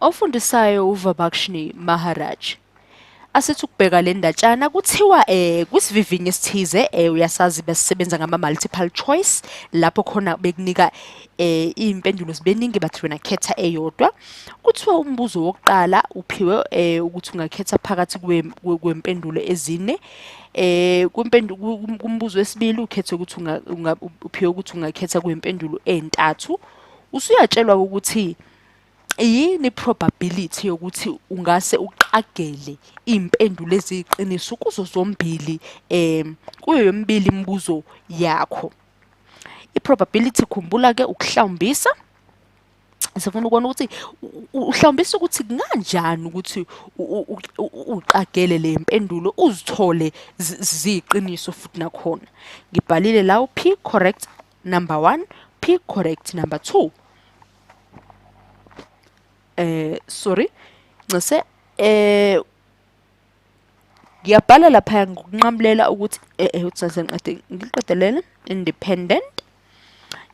Ofundisayo uVabakshni Maharaj. Asithi ukubheka le ndatshana kuthiwa kwisivivinyo esithize uyasazi besisebenza ngama multiple choice lapho khona bekunika iy'mpendulo zibeningi bathi wena khetha eyodwa. Kuthiwa umbuzo wokuqala uphiwe ukuthi ungakhetha phakathi kwempendulo ezine. Kumbuzo wesibili ukhethe ukuthi uphiwe ukuthi ungakhetha kwempendulo ey'ntathu. Usuyatshelwa ukuthi yini probability yokuthi ungase uqagele iy'mpendulo eziyiqiniso kuzo zombili kuyo yomibili imibuzo yakho. I-probability khumbula-ke ukuhlawumbisa. Sifuna ukubona ukuthi uhlawumbisa ukuthi kunganjani ukuthi uqagele le mpendulo uzithole ziyiqiniso futhi nakhona. Ngibhalile la u-P correct number 1, P correct number 2. Sorry, ncese ngiyabhala lapha ngokunqamulela ukuthi uthi sengiqede ngiqedelele independent.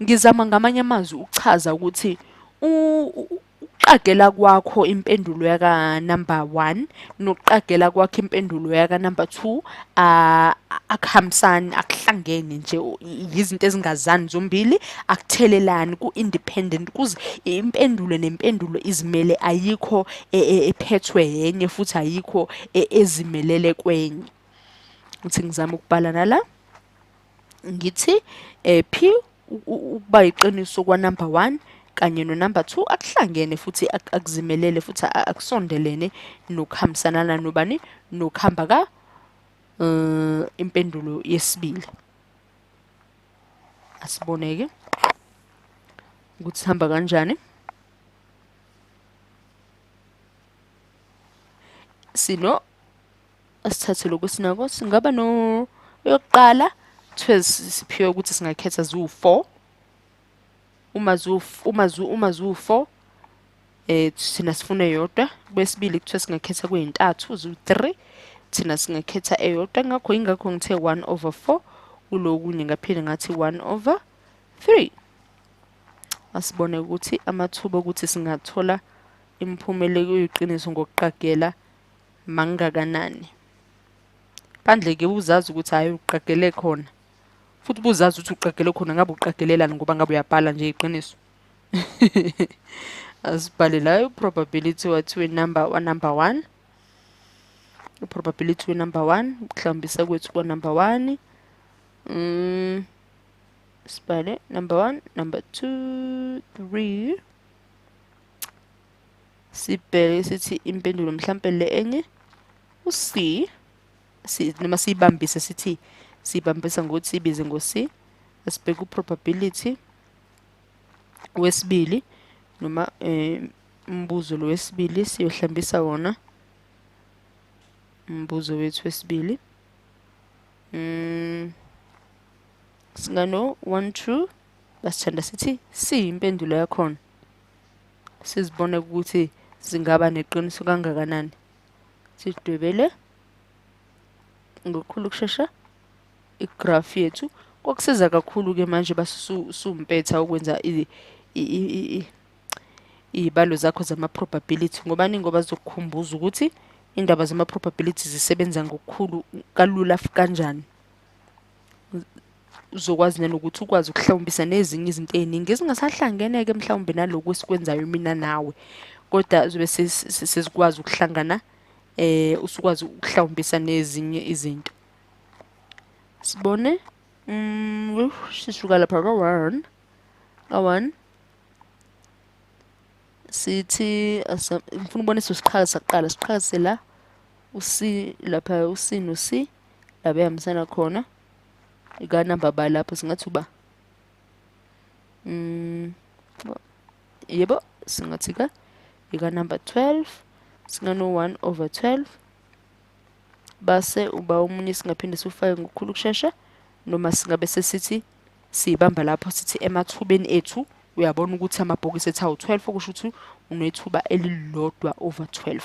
Ngizama ngamanye amazwi ukuchaza ukuthi ukuqagela kwakho impendulo yaka number 1 nokuqagela kwakho impendulo yaka number 2 akuhambisani, akuhlangene nje, yizinto ezingazani zombili, akuthelelani, ku-independent, kuze impendulo nempendulo izimele, ayikho ephethwe yenye futhi ayikho ezimelele kwenye. Ngithi ngizama ukubhala nala ngithi P ukuba yiqiniso kwa number 1 kanye no number 2 akuhlangene futhi akuzimelele futhi akusondelene nokuhambisanana nobani nokuhamba ka impendulo yesibili. Asiboneke ukuthi sihamba kanjani. Sino asithathe lokhu sinako, singaba no yokuqala kuthiwe siphiwe ukuthi singakhetha ziwu-4. Uma ziwu-4 thina sifuna eyodwa. Kwesibili kuthiwe singakhetha kuyintathu ziwu-3, thina singakhetha eyodwa. Ngakho ingakho ngithe 1 over 4 kulokunye ngaphinde ngathi 1 over 3. Asibone ukuthi amathuba okuthi singathola imiphumela eyiqiniso ngokuqagela mangakanani. Phandle-ke uzazi ukuthi hhayi uqagele khona, futhi ubuzazi ukuthi uqagele khona ngabe uqagelelani ngoba ngabe uyabhala nje iqiniso. Asibhale la probability wathi we-number wa number 1, probability we-number 1, ukuhlawumbisa kwethu kwa-number 1. Sibhale number 1, number 2, 3. Sibheke sithi impendulo mhlampe le enye u-C, noma siyibambise sithi siyibambisa ngokuthi siyibize ngo-C. Asibheke u-probability wesibili noma umbuzo lo wesibili, siyohlambisa wona umbuzo wethu wesibili. Singano 1 2, basithanda sithi C impendulo yakhona. Sizibone ukuthi zingaba neqiniso kangakanani. Sidwebele ngokukhulu ukushesha igraph yethu. Kokusiza kakhulu-ke manje basumpetha ukwenza iy'balo zakho zama-probability. Ngobani? Ngoba zizokukhumbuza ukuthi indaba zama-probability zisebenza ngokukhulu kalula kanjani. Uzokwazi nanokuthi ukwazi ukuhlawumbisa nezinye izinto ey'ningi ezingasahlangene-ke mhlawumbe naloku esikwenzayo mina nawe, kodwa zobe sesikwazi ukuhlangana, usukwazi ukuhlawumbisa nezinye izinto. Sibone sisuka lapha ka-1, ka-1 sithi ngifuna ukubona isiqhaza sakuqala, siqhakazise la u-C lapha, u-C no-C la behambisana khona. Ikanamba ba lapho singathi uba yebo singathi ka ika number 12, singano 1 over 12 base uba omunye singaphinde siwufake ngokukhulu ukushesha, noma singabe sesithi siyibamba lapho sithi emathubeni ethu uyabona ukuthi amabhokisi ethu awu-12, okusho ukuthi unethuba elilodwa over 12.